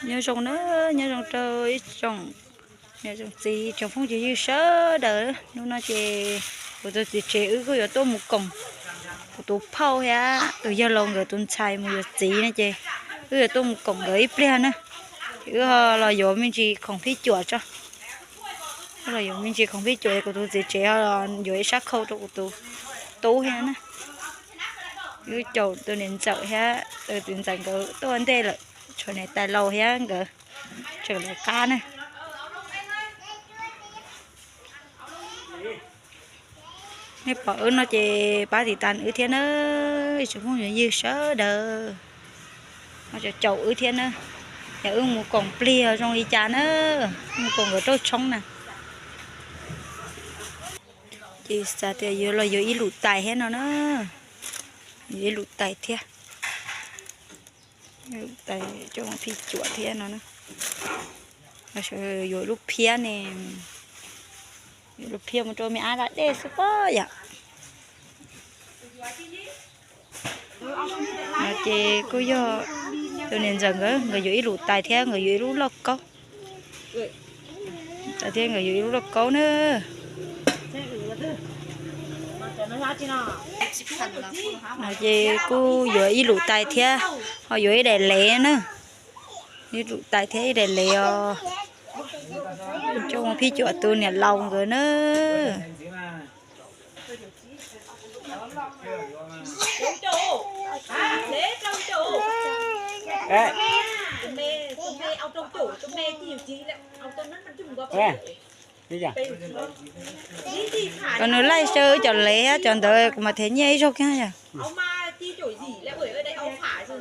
Nhớ dòng nữa, nhớ dòng trời, dòng, nhớ dòng gì, dòng phong trào dư sớ đỡ. Lúc đó chị, của tôi chị, chị ước có vô tô một cổng, của tôi phao hả, tôi giờ lòng gửi tôi xài một giờ gì nữa chị. Ước vô tô một cổng gửi ít ple nữa. Ước lo vô mình chỉ không phi chuột cho. Ước lo vô mình chỉ không phi chuột của tôi chị, chị lo vô ít sắc khâu cho của tôi tú hả nữa. Ước chầu tôi nên chậu hả, tôi tính dành có tôi ăn tê lợn. Chùa này tài lầu hiá ngờ. Chùa này cá nè. Nè, pọ ướt nó chê pá tỉ tàn ướt thiệt nơ. Chùa không nhớ dư sớ đờ. Nó chùa chậu ướt thiệt nơ. Nhà ưng mù cổng plia trong đi chà nơ. Mù cổng ở trâu trống nè. Chị xa tiệt dư lo dư ít lụt tài hết nó nơ. Dư ít lụt tài thiệt. Tại cho phi chuột thế nó nữa. Nó sẽ vô lúc phía nè. Vô lúc phía mà cho mẹ ai lại đây sẽ có vậy. Nó chê cô yo. Tôi nên dần ngờ, ngờ vô ít lụt tài thế, ngờ vô ít lụt lọc cốc. Tại thế ngờ vô ít lụt lọc cốc nữa. Nó chê cô vô ít lụt tài thế, họ vô ít đại lễ nữa. Ít lụt tài thế đại lễ ồ. Cho phi chuột tôi nè lòng rồi nữa. Ê. Ê. Còn nó lai sơ cho lé cho đỡ mà thế nhảy dốc nhá.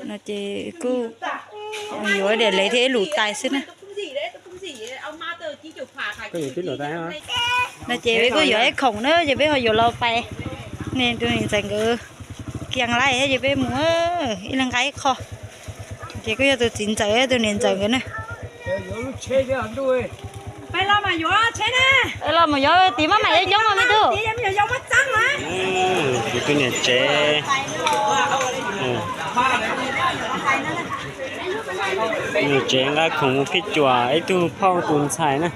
Nó chê cô. Yo để lấy thế lũ tài xứ nè. Có gì chứ lũ tài hả? Nó chê với cô yo ấy khổng nữa, chê với họ yo lo pe. Nên tôi nhìn rằng ừ. Kiêng lai thế chê với mua. Ít lăng cái kho. Chê cô yo tôi chín giờ, tôi nên giờ nữa nè. ໄປລະມາຢໍເຊນະ ເອີ ລະມາຢໍ ຕີມາໃໝ່ ໄອ້ຈົງມາມີຕູ້ ຕີມາຢໍມາຈັງມາ ອືມ ຢູ່ຕົວນີ້ເຈ ເອີ ນີ້ເຈງາຂອງພິດຈົວ ໄອ້ຕູ້ເຜົ່າຕູນໄຊນະ.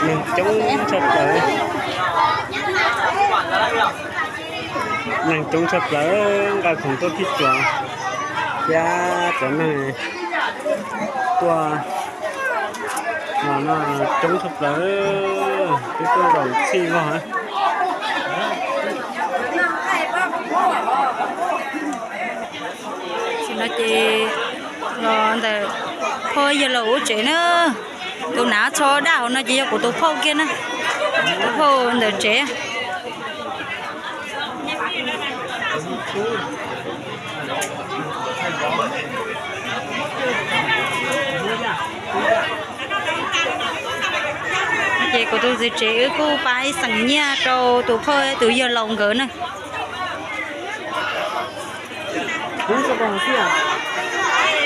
ນາງຈົງຊັບເລີຍ ນາງຈົງຊັບເລີຍ ກາຂອງຕົວພິດຕົວ ຢ່າຈະນາງ ຕົວ ນາງຈົງຊັບເລີຍ ຕົວດອງຊີບໍ່ຮະ. ຊິນະເຈ ລໍແຕ່ ພໍ່ຢ່າລໍເຈເນີ ໂຕໜາຊໍດາວນະ ເຈຢາກໂກໂຕພໍ່ກຽນນະ ໂຕພໍ່ເດີເຈ. ເຈໂກໂຕເຈ ເອີ ກູປາຍສັງຍາໂຕ ໂຕພໍ່ ໂຕຢາລົງເກີນນະ.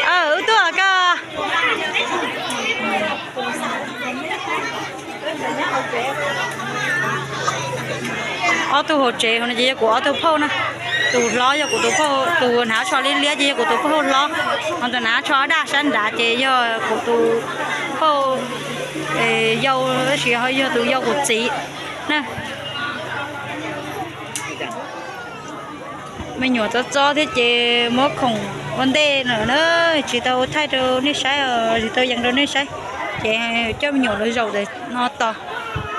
ເອີ ຕົວກະ ອອກຕູໂຮເຈ ເຮົານະ ເຈຍາກູອອກຕູເພົ້ານະ ຕູລໍຍາກູຕູເພົ້າ ຕູໜາຊອລິເລຍ ເຈຍາກູຕູເພົ້າລໍ ເຮົາຕະໜາຊອດາຊັນດາ ເຈຍາກູຕູເພົ້າ ເອີ ເຍົາຊິເຮົາຍາຕູເຍົາກູຈີນະ. ແມ່ຫຍວດຈໍ້ໆ ເທເຈ ໝໍຂອງວັນເດເນີ ຊິເຕົາໄທໂດນິໄຊ ຊິເຕົາຍັງໂດນິໄຊ ເຈ ເຈົ້າແມ່ຫຍວດເຈົ້າເດີ ນໍຕໍ່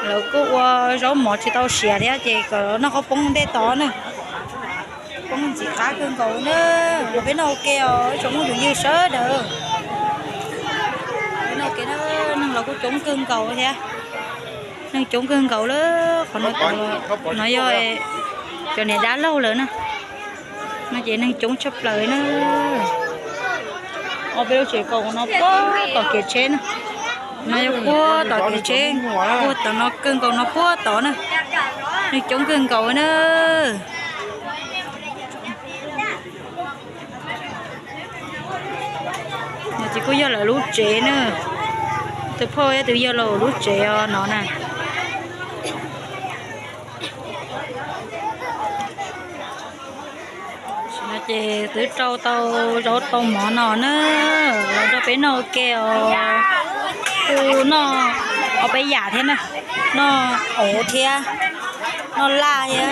ແລ້ວກໍວ່າເຈົ້າໝໍຊິເຕົາເສຍເທ ເຈກໍນອກເຂົ້າປົງເດຕໍ່ເນີ ປົງຊິຂາເຄິ່ງເກົ່າເນີ ເປັນໂອເຄ ເອົາຊົງຢູ່ຍືດເຊີເດີ ເປັນໂອເຄເນີ ນັ່ງລາວກໍຈົງເຄິ່ງເກົ່າເທ ນາງຈົງເຄິ່ງເກົ່າເລີຍ ຂໍນ້ອຍ ນ້ອຍຍ່ອຍ ເຈົ້າແນດາເລົ່າເລີຍນະ ນາງເຈນາງຈົງຊັບເລີຍນະ ເອົາໄປໂລເຈກອນເນາະ ປົວຕໍ່ເກເຊນະ ນາງປົວຕໍ່ເກເຊ ປົວຕໍ່ເນາະ ເຄິ່ງເກົ່າເນາະ ປົວຕໍ່ນະ ນາງຈົງເຄິ່ງເກົ່າເນີ. Či ku yua la lu če nơ. Tơ phô ya tơ yua la lu če o no nơ. Či na če tơ trâu tâu rau tâu mô no nơ. Rau pe no ke o. Ku no o pe ya thiê nơ. No o thiê. No la thiê.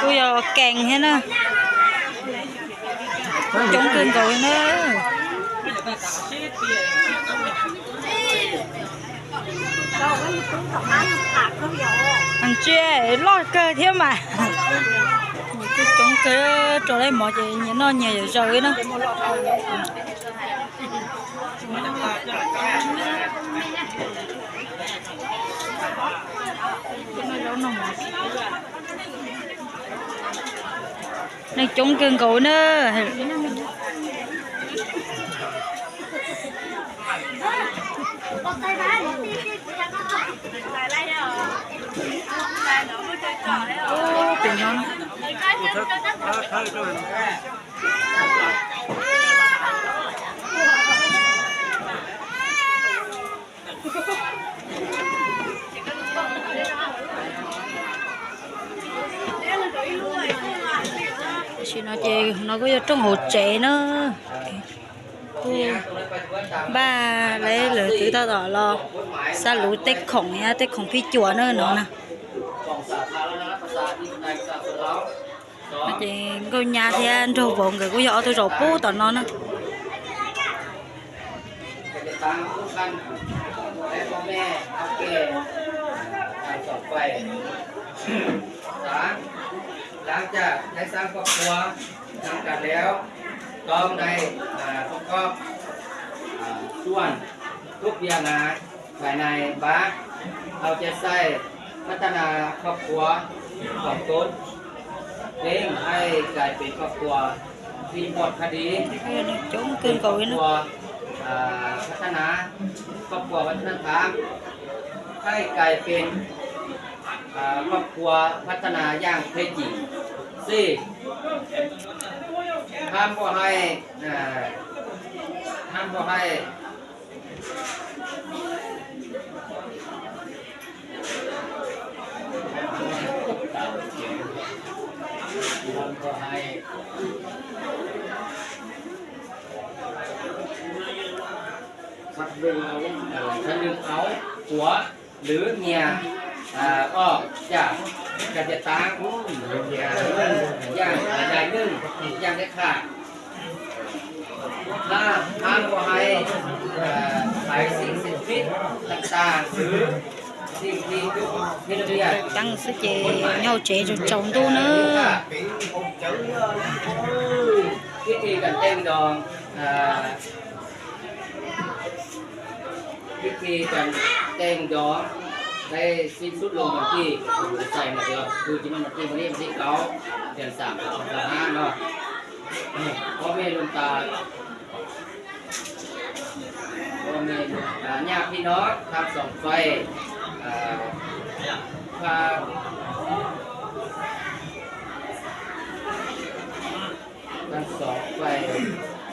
Ku yua keng thiê nơ. Chống cơn cầu nơ. Ăn chia lo cơ thiê mà. Ñu cứ chống cơ trâu đấy mô či ñu no ñu yua rau nơ. Nơ chống cơn cầu nơ. Ô, tỉnh nó. Či no če no ku yua trông hô če nơ. Ba lĕ lơ tơ tao tao lo. Sa lu tĕk khong ya tĕk khong phi chua nơ no nơ. Či ngô nha thiê ndrô vô ngơ ku yua o tơ rô pu tao no nơ. Sám, ຫຼັງຈາກໄດ້ສ້າງຄອບຄົວນຳກັນແລ້ວ ຕ້ອງໄດ້ ອ່າ ປະກອບ ອ່າ ສ່ວນທຸກວຽກງານ ພາຍໃນບ້ານ ເອົາໃຈໃສ່ພັດທະນາຄອບຄົວຂອງຕົນເອງໃຫ້ກາຍເປັນຄອບຄົວທີ່ປອດຄະດີ ເປັນຄອບຄົວ ອ່າ ພັດທະນາຄອບຄົວວັດທະນະທຳ ໃຫ້ກາຍເປັນ ອ່າ ຄອບຄົວພັດທະນາຢ່າງແທ້ຈິງ. ສີ່ ຫ້າມບໍ່ໃຫ້ ອ່າ ຫ້າມບໍ່ໃຫ້ ຫ້າມບໍ່ໃຫ້ ສະເໜີເອົາ ເອີ ສະເໜີເອົາຜົວ ຫຼືເມຍ ອາ ອອກຈາກການຈັດຕັ້ງ ອາ ຢ່າງໃດໜຶ່ງຢ່າງເດັດຂາດ. ຫ້າ ຫ້າມບໍ່ໃຫ້ ອາ ໃຊ້ສິ່ງເສບຕິດຕ່າງໆ ຫຼືສິ່ງທີ່ຜິດລະບຽບ ຕັ້ງສະເຈຍອດເຈຈົນຈົງດູເນີ. ພິທີການແຕ່ງດອງ ອາ ພິທີການແຕ່ງດອງໄດ້ສິ້ນສຸດລົງວັນທີ ໃສ່ໝົດແລ້ວ ຄືຈະແມ່ນວັນທີ ມື້ນີ້ວັນທີເກົ້າ ເດືອນສາມ ສອງພັນຊາວຫ້າເນາະ. ພໍ່ແມ່ຫຼວງຕາ ພໍ່ແມ່ຫຼວງຕາ ຍາດພີ່ນ້ອງທັງສອງຝ່າຍ ເອີ ພາ ທັງສອງຝ່າຍ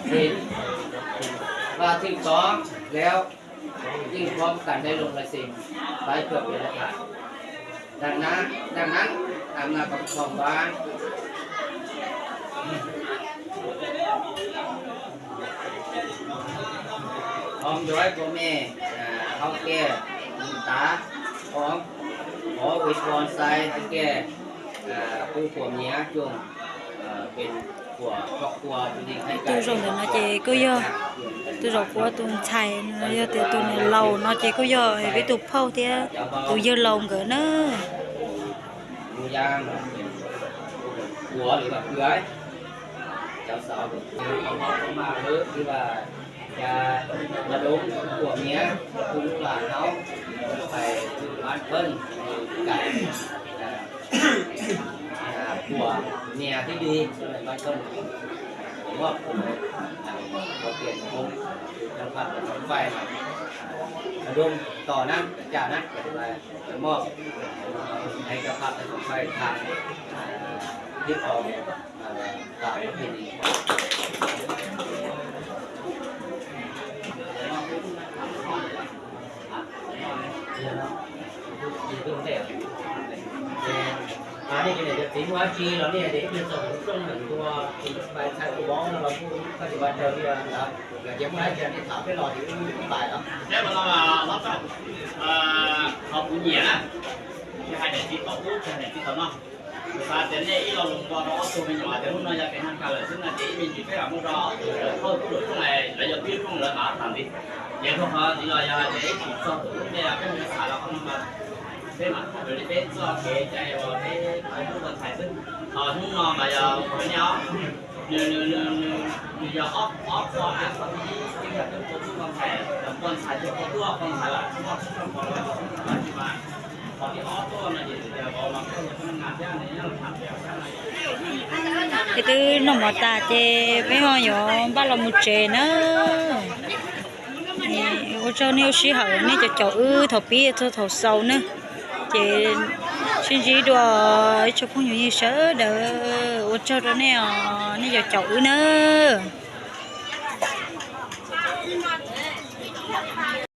ເຫັນວ່າຖືກຕ້ອງແລ້ວ ຈຶ່ງພ້ອມກັນໄດ້ລົງລາຍເຊັນໄວ້ເພື່ອເປັນຫຼັກຖານ. ດັ່ງນັ້ນ ດັ່ງນັ້ນ ອຳນາດປົກຄອງບ້ານ ພ້ອມດ້ວຍພໍ່ແມ່ ອາ ເຖົ້າແກ່ ບຸນຕາ ພ້ອມຂໍອວຍພອນໄຊໃຫ້ແກ່ ອາ ຄູ່ຜົວເມຍ ຈົ່ງ ເປັນຜົວຄອບຄົວທີ່ດີໃຫ້ກັນ. Tui rau ntŭ no či ku yo, tui rau khua tui nchai no yo, tui tui ne lau no či ku yo, ê, wi tui phau thiê, tui yơ lau ngơ nơ. ໝູ່ຢ່າງເປັນຜົວ ຫຼືວ່າເອື້ອຍ ເຈົ້າສາວ ເອີ ເຂົ້າມາເລີຍ ຫຼືວ່າ ຈະລະດົມຜົວເມຍ ຄືລູກຫຼານເຮົາ ໄປຢູ່ບ້ານເພິ່ນ ກາຍ ອ່າ ອ່າ ຜົວເມຍທີ່ດີ ຢູ່ໃນບ້ານເພິ່ນ ມອບໃຫ້ ອ່າ ບໍ່ປ່ຽນຄົນ ທາງພັກ ທາງຝ່າຍ ລະດົມຕໍ່ນັ້ນ ຈາກນັ້ນກໍຖືວ່າ ມອບໃຫ້ເຈົ້າພາບທັງສອງຝ່າຍ ທາງ ອ່າ ທີ່ອອກ ອ່າ ຕາມປະເພນີ.呃，考古年啊，这还得去考古，这还得去考呢。 Sá te ne i lo lung bo ro to me no te no ya ke han ka le sun na te mi ji pe a mo ro to ko to lo chung lai la yo pi chung la ma tan di. Ye ko ha di la ya te i ki so to ne ya pe sa la ko ma. Pe ma ko le pe so ke ja yo pe pa ko ko sai sun. A nu no ma ya ko ne a. Nu nu nu nu nu ya op op ko a ko ni ti ya pe ko ko sai. Ko sai ko ko ko sai la. Ko sai ko ko sai ma. ເຮັດຕື່ນ້ອງໝໍຕາເຈ ໄປຮອດຢູ່ບ້ານລາວໝູ່ເຈນະ. ນີ້ ໂອເຈົ້າ ນີ້ຊິເຮົາ ນີ້ຈະເຈົ້າອື ເຖົ້າປີເຖົ້າເຊົານະ ເຈ ຊິນຈີດວຍ ເຈົ້າພວກຢູ່ນີ້ເຊີເດີ ໂອເຈົ້າ ໂຕແນວ ນີ້ຈະເຈົ້າອືເນີ.